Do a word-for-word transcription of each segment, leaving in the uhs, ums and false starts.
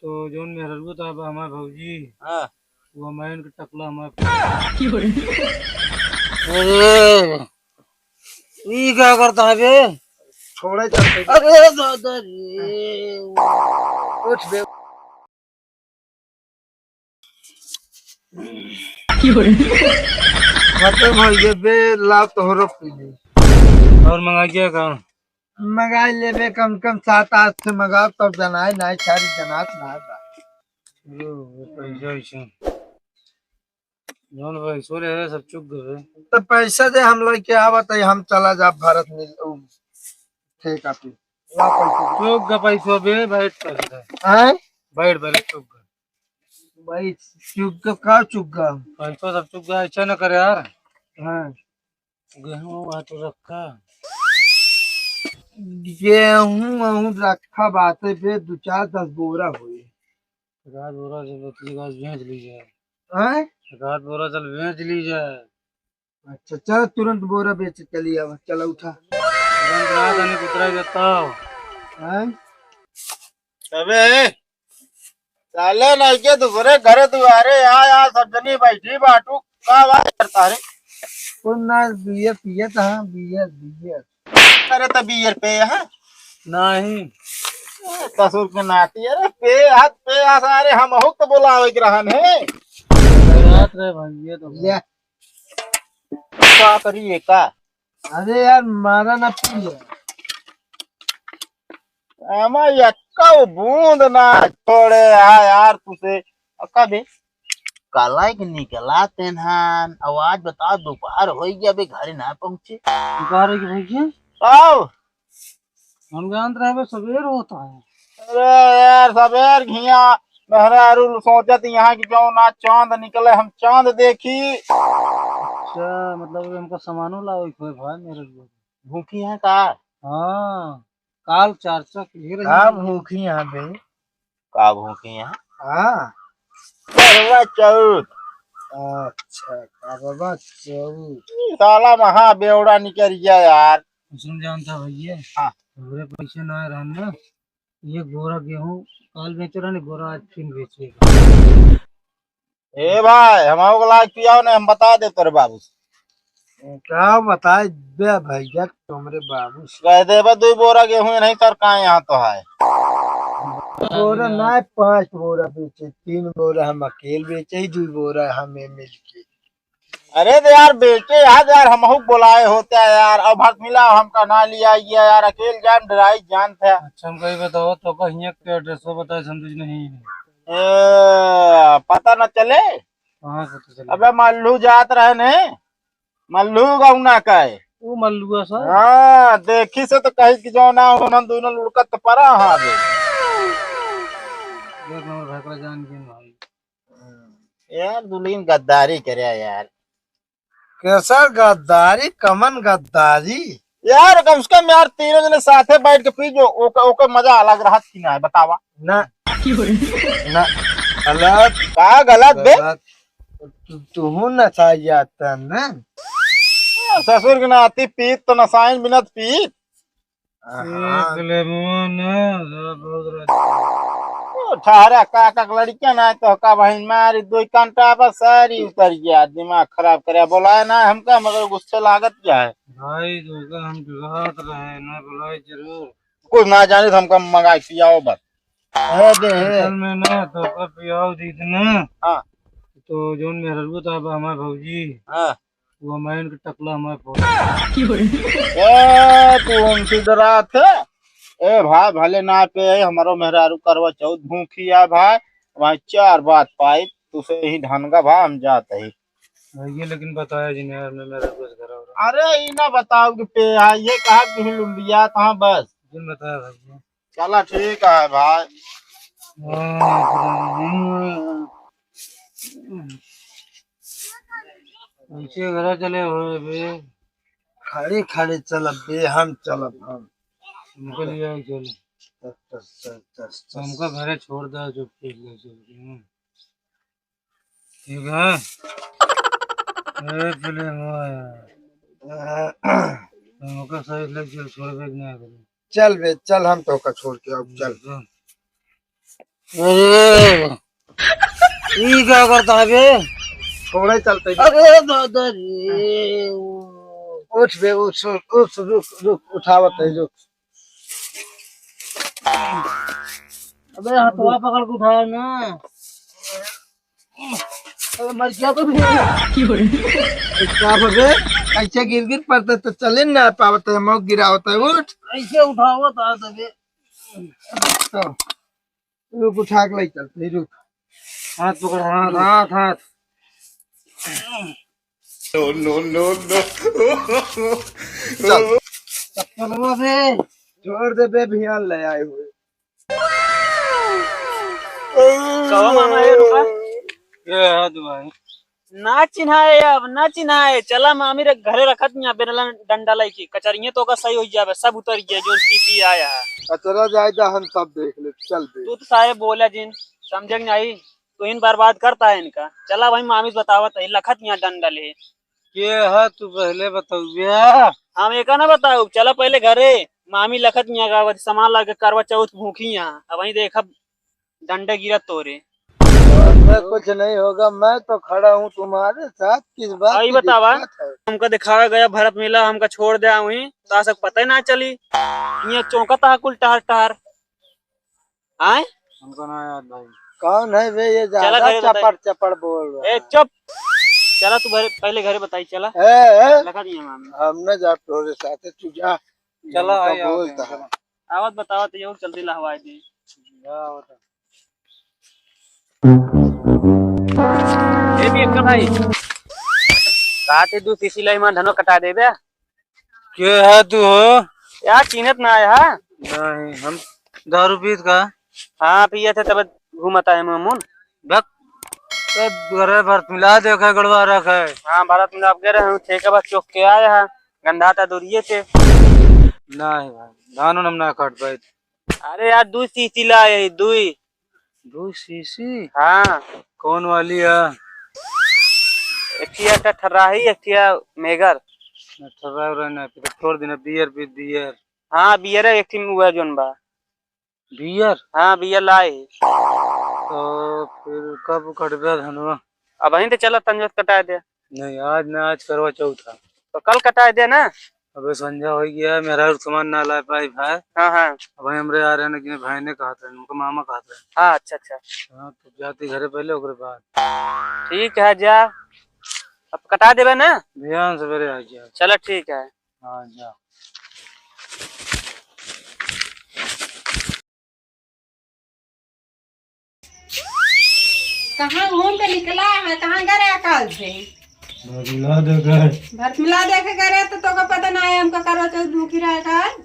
तो जौन मेहररुआ तो अब हमार भौजी, हाँ। वो हमारे इनके टकला हमारे। अरे, ई का करता है बे? छोड़े चलते। अरे दादा रे। उठ बे। खत्म हो गए बे, लाओ तोहरो पी ले। और मंगा क्या का? मंगा लेबे, कम कम सात आठ से मंगाओ, तब जनाए नाई, सारी जनात ना बा। लो, पैसा वैसा। जौन पैसो ले रहे, सब चुक गए। तो पैसा दे, हम लेके आवत है, हम चला जा भारत मिल, उ, ठेका पे। ला पैसा। चुक गए पैसो बे, बैठ कर दे। हैं? बैठ, बैठ, चुक गए। भाई, चुक गए, का चुक गए? पैसो सब चुक गए, ऐसा न करे यार। हाँ। गेहूं वहाँ तो रखा। गेहूं वहूं रखा बाटे बे, दो चार दस बोरा होई। रात बोरा से बतली गाछ बेच ली जाए। हैं? रात बोरा चल बेच ली जाए। अच्छा, चल तुरंत बोरा बेच चली आवा, चल उठा। तुरंत रात आने कुतरा जाता हो। हैं? अबे, साले नइके दूसरे घरे दुआरे आ, आ सब जनी बैठी बाटू, का बात करता रे? कुछ ना, बियर पियत हाँ, बियर, बियर। अरे त बियर पे है? नहीं। ए, ससुर के नाती, अरे पे हाथ पे आ सारे, हम बहुत तो बोलावे के रहन है। रात रे भाई, ये तो ले। का करी ये का? अरे यार, मारा ना पी ले। एमा एक्को बूंद ना छोड़े हा यार तुसे। अक्का बे, काला के निकला तेनहान, आवाज बता, दोपहर होई गया बे, घरे ना पहुंचे। दोपहर होई गया भैया? आओ। हम जानत रहे बे, सबेर होता है। अरे यार, सबेर घिया मेहरारू सोचत यहाँ की जौन आज चांद निकले, हम चांद देखी। अच्छा, मतलब हमको सामानो लावे के होए भाई मेरे को। भूखी है का? हाँ, काल चर्चा की रही का है। भूखी है बे? का भूखी है? हाँ। करवा चौथ। अच्छा, करवा चौथ। ई साला महा बेवड़ा निकल गया यार। सुन जानता भैया। हाँ। हमरे पैसे ना रहन ना, ये बोरा गेहूं काल बेचे रहने, बोरा आज फिर बेचे। ए भाई, हम आओ लाग पियाओ ने, हम बता दे तोरे बाबू से। का बताए बे भैया, तुमरे बाबू से। कह देबे दुई बोरा गेहूं नहीं सर, का यहाँ तो है। बोरा ना, पांच बोरा बेचे, तीन बोरा हम अकेल बेचे ही, दुई बोरा हमें मिलके। अरे तो यार बेचे यार, यार हमहू बोलाए होते हैं यार, अब हाथ मिला हमका ना लिया गया यार, अकेल जान डराई जान था। अच्छा, हमको ये बताओ तो का हियां के एड्रेस बताए, हम तुझे नहीं। ए, पता न चले। कहाँ से तो चले? अबे मल्लू जात रहे ने, मल्लू गौना का है। वो मल्लुआ सा? हाँ, देखी से तो कही कि जो ना हो, हम दोनों लुड़कत तो परा हाँ बे। एक नंबर भकरा जान के भाई। यार दुल्हन गद्दारी करे यार। कैसा गद्दारी, कमन गद्दारी? यार कम से कम यार तीनों जने साथे बैठ के पी जो, ओके, ओके मजा अलग रहत कि ना है, बतावा। ना, ना, गलत। का गलत बे? गलत। तू, तुहू नशा जाता ना। ससुर के नाती पीत तो नशाइन बिनत पीत। हाँ। देख ले मुआ ना, जरा बहुत रहता। ओ, ठहरा, का, का लड़कियां ना तो का बहन मारी, दो घंटा बस सारी उतर गया, दिमाग खराब करे। बोलाए ना हमका, मगर गुस्से लागत क्या है? भाई, तो का हम बिगड़त रहे, ना बुलाए जरूर। कुछ ना जाने तो हमका मंगा के पियाओ बस। अरे दे। असल में ना, तो का पियाओ दी ना। हाँ। तो जौन मेहररुआ था, अब हमार भौजी। हाँ। वो हमारे इनके टकला हमारे फोन। ए, तू हमसे डरात है? ए भाई, भले ना पे है, हमारो मेहरारू करवा चौथ भूखी है भाई। वहाँ चार बात पाई, तुसे ही ढनगा भाई, हम जात ही। भैया, लेकिन बताया जी नहीं, हमने मेरा कुछ घर और। अरे, ई ना बताओ कि पे है, ये कहा कि लुंडिया, कहाँ बस? जिन बताया भैया। चला ठीक है भाई। ऐसे घरा चले हो बे। खड़े खड़े चलब बे, हम चलब हम। हमको ले जाओ, चलो। तस, तस, तस, तस, तस। हमको घरे छोड़ दो, चुपके से चल के, हाँ। ठीक है। ए, फिल्म हुआ है। हमको सही लग चल, छोड़ बे ना करो। चल बे, चल, हम तो का छोड़ के अब चल। चल। अरे, ई का करता है बे? थोड़ा ही चलते हैं। अरे दादा रे। उठ बे, उठ, उठ, उठ, रुक, रुक, उठावत है, रुक। अबे हथवा पकड़ के उठाओ ना। अबे मर गया तो भी। क्या बोल रहे? ऐसे गिर गिर पड़ते तो चले ना पावत है, मौत गिरावत है, उठ। ऐसे उठावत है तबे। तो रुक, उठा के ले चलते, रुक। हाथ पकड़, हाथ, हाथ, हाथ। No, no, no, no। चल। चप्पलवा से। छोड़ दे बे, भियान ले आए हुए। कहो मामा, ए रुका। ये हाथ भाई। ना चिन्हाए अब, ना चिन्हाए। चला मामी रे घरे रखत हियाँ बेनला डंडा लइके। कचरिये तो का सही होइ जाबे, सब उतर गया जोन पी पी आया है। कचरा जाए जा, हम सब देख ले, चल बे। तू तो साहेब बोला जिन, समझे कि नहीं? तू इन बर्बाद करता है इनका। चला भाई मामी से बतावत है, लखत हियाँ डंडा ले। के है तू पहले बताऊ बे? हम एका ना बताऊ, चला पहले घरे। मामी लखत हियाँ का सामान लाके करवा चौथ भूखी हियाँ। अब वहीं देखब डंडे गिरत तोरे। मैं कुछ नहीं होगा, मैं तो खड़ा हूँ तुम्हारे साथ, किस बात आई की बतावा, दिक्कत है? हमका दिखावा गया भरत मिला, हमका छोड़ दिया वहीं, तो आज तक पता ही ना चली। ये चौंकत है कुल टहर टहर। आए? हमको ना याद भाई। कौन है बे ये चला ज्यादा घरे बताई। चपड़ चपड़ बोल रहा ए, है? चुप। चला तू घरे, पहले घरे बताई, चला। ए, ए, लगा दिया मामी। हम ना जा तोरे साथ, तू जा। चला, हमका आई, आओ, बोलता चला। है। आवत बतावत ये चलती लहवाई दी। ए भी एक भाई। काटे दू सीसी लाई मान धनो कटा देबे। के है तू हो? यार, चिन्हत ना है, हाँ? नहीं, हम दारू पीत का? हाँ, पिए थे, तब घूमता है मुँह मुन। बक, तब घरे भरत मिला देखे, गड़वा रखे। हाँ, भरत मिला के रहे, ठेके बस चौक के आए हैं, गंधा था दूरिये से। नहीं भाई, धान उन हम ना काट पाए। अरे यार, दुई सीसी लाए, दुई। दुई सीसी? हाँ। कौन वाली है? एक ठिया ठर्राही, एक ठिया मेगर। ठर्राही उर्राही ना, फिर छोड़ देना, बियर पी, बियर। हाँ, बियर है, एक ठिया में हुआ जोन बा। बियर? हाँ, बियर लाए। तो फिर कब कटबे धनवा? अब वहीं तो चला, तंजोत कटाए दे। नहीं, आज ना, आज करवा चौथ है। तो कल कटाए दे ना। अबे संझा हो गया, मेहरारू सामान ना ला पाई भाई। हाँ, हाँ। अब हमरे आ रहे हैं कि भाई ने कहा था, उनका मामा कहा था। हाँ, अच्छा, अच्छा। हाँ, तो जाती घरे पहले, ओकरे बाद। ठीक है, जा। अब कटा देबे ना? बिहान सवेरे आ गया। चलो, ठीक है। हाँ, जा। कहाँ घूम के निकला है, कहाँ गए रहे काल से? भरत मिला देखे। भरत मिला देखे गए रहे तो तोका पता ना है हमका करवा चौथ भूखी रहे का।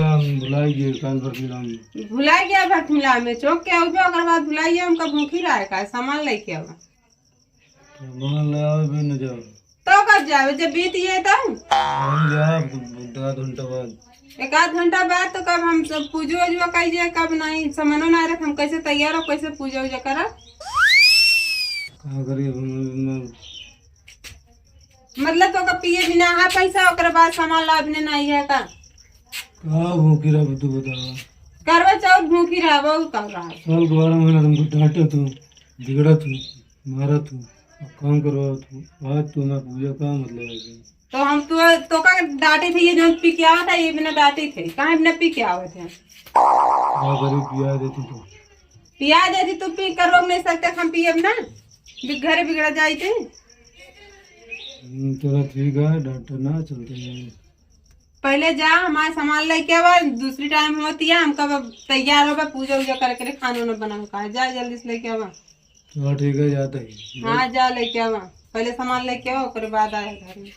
हम भुलाई गए काल भरत मिला में। भुलाई गया भरत मिला में, चौक के आउबे ओकर बाद भुलाई गया हमका भूखी रहे का, सामान लेके आवा। सामान ले आवे भी न जाओ। तो कब जावे, जब बीत गए तो? हम जाब एक आध घंटा बाद। एक आध घंटा बाद तो कब हम सब पूजो उजो कइजे, कब नहीं, सामानो ना रख, हम कैसे तैयार हो, कैसे पूजा उजा करब? का करी हम, हम मतलब तो कब पिए बिना है पैसा, ओकरे बाद सामान लावे बिना नहीं है का? का भूखी रहबे तू बतावा? करवा चौथ भूखी रहबो, उ का रहा? साल के बारह महीना तुमको डांटे तू, बिगड़ा तू, मारा तू, अब काम करवा तू, आज तू ना पूजा का मतलब है? तो हम तो, तोका डांटे थे, ये जौन पी के आवत है, ये बिना डांटे थे, कहाँ बिना पी के आवत है? का करे, पिया देती तो। पिया देती तो पी कर रोक नहीं सकते, हम पियब ना, बि-, घरे बिगड़ा जाई थे। हम्म, चलो ठीक है, डॉक्टर ना चलते हैं। पहले जा, हमारा सामान लेके आवा, दूसरी टाइम होती है, हम कब तैयार होबे, पूजा उजा करे, करे खाना उना बना के खाए। जा जल्दी से लेके आवा। चलो ठीक है, जाते हैं। हाँ, जा लेके आवा, पहले सामान लेके आवा, ओकरे बाद आया घर में।